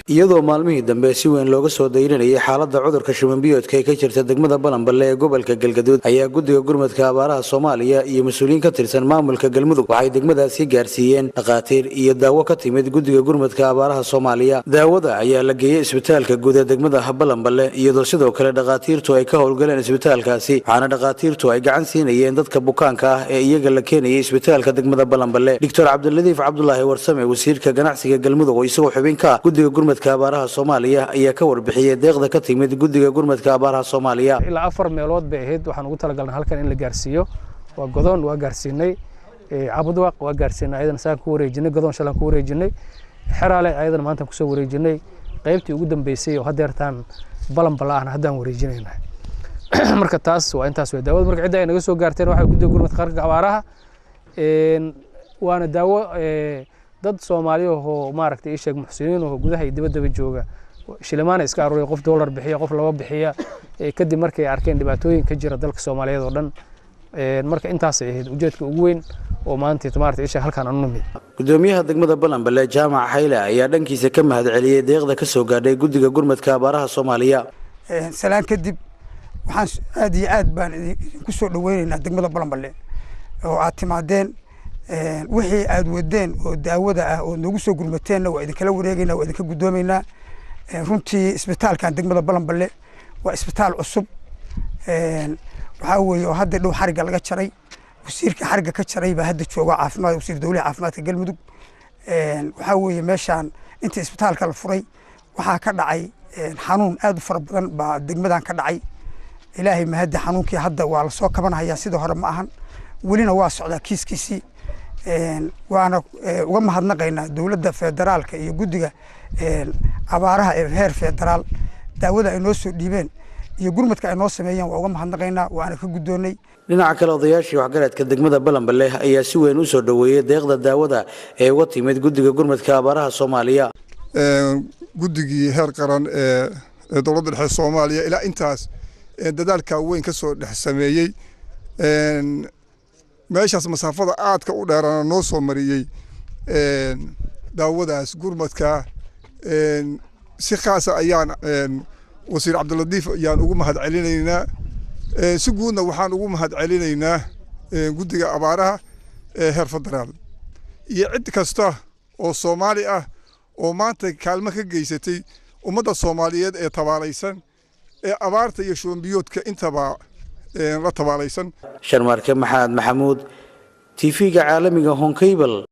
Iyadoo maalmihii dambe si weyn looga soo dayrinayay xaaladda cudurka shuban biyoodka ee ka jirta degmada Balanballe ee gobolka Galgaduud, ayaa guddiga gurmadka abaaraha Soomaaliya iyo mas-uuliyiin ka tirsan maamulka Galmudug waxay degmadaasi gaarsiiyeen dhakhaatiir iyo daawo ka timid guddiga gurmadka abaaraha Soomaaliya. Daawada ayaa la geeyey isbitaalka guud ee degmada Balanballe, iyadoo sidoo kale dhakhaatiirtu ay ka howlgaleen isbitaalkaasi, waxaana dhakhaatiirtu ay gacan siinayeen dadka bukaanka ah ee iyaga la keenayay isbitaalka degmada Balanballe. Doctor Cabdiladiif Cabdulaahi Warsame, wasiirka ganacsiga Galmudug oo isagoo xubin ka ah guddiga gurmadka abaaraha Soomaaliya, ayaa ka warbixiyey deeqda ka timid guddiga gurmadka abaaraha Soomaaliya. Ilaa afar meelood bay ahayd waxaan ugu talagalnay halkan in la gaarsiiyo. Waa Godoon, waa gaarsiinay. Cabudwaaq waa gaarsiinay, ayadana saan ku wareejinay. Godoon shalaan ku wareejinay. Xeraale ayadana maanta kusoo wareejinay. Qaybtii ugu dambeysay oo hadeertaan Balanbala ahna haddaan wareejinayna. Marka taas waa intaas wey daawada. Marka cidda ay naga soo gaarteen waxaa guddiga gurmadka qaranka abaaraha, waana daawo dad Soomaali ahoo, maaragtay, ii sheeg, muxsiniin oo gudaha iyo dibaddaba jooga shilimaana iska aruuriya, qof dollar bixiya, qof laba bixiya, kadib markay arkeen dhibaatooyin ka jira dalka Soomaaliyeed oo dhan. Marka intaasay ahayd ujeedka ugu weyn oo maanta, maaragtay, isha halkaan aanu nimid. Gudoomiyaha degmada Balanballe, Jaamac Xayle, ayaa dhankiisa ka mahad celiyey deeqda ka soo gaadhay guddiga gurmadka abaaraha Soomaaliya. Salaan kadib, waxaan aad iyo aad baan idinku soo dhaweyneynaa degmada Balanballe oo aad timaadeen. Wixii aad wadeen oo daawada ah oo noogu soo gurmateenna waa idinkala wareegeynaa, waa idinka guddoomeynaa. Runtii isbitaalkan degmada Balanballe waa isbitaal cusub, waxaa weeye oo hadda dhow xarigga laga jaray. Wasiirka xarigga ka jaray baa hadda jooga, caafimaad, wasiir dowlaha caafimaadka Galmudug. Waxaa weeye meeshaan intii isbitaalka la furay waxaa ka dhacay xanuun aad u fara badan baa degmadan ka dhacay. Ilaahay mahadda, xanuunkii hadda waa lasoo kabanhayaa, sidii hore ma ahan, welina waa socdaa kiiskiisii. Waana uga mahadnaqaynaa dowladda federaalka iyo guddiga abaaraha ee heer federaal daawada ay noo soo dhiibeen iyo gurmadka ay noo sameeyeen. Waa uga mahadnaqaynaa, waana ka guddoonnay. Dhinaca kale, odayaashii waxgaradka degmada Balanballe ayaa si weyn u soo dhoweeyey deeqda daawada ee uga timid guddiga gurmadka abaaraha Soomaaliya. Guddigii heer qaran ee dowladda dhexe Soomaaliya ilaa intaas dadaalka weyn ka soo dhex sameeyey meeshaas, masaafada aadka u dheerana noo soo mariyey daawadaas gurmadka, si khaasa ayaan wasiir Cabdiladiif ayaan ugu mahad celinaynaa. Si guudna waxaan ugu mahad celinaynaa guddiga abaaraha ee heer federaal iyo cid kasta oo Soomaali ah oo maanta kaalmo ka geysatay ummadda Soomaaliyeed ee tabaalaysan ee abaarta iyo shubanbiyoodka intaba la tabaalaysan. Sharmaarke Maxamed Maxamuud, TV-ga caalamiga Horn Cable.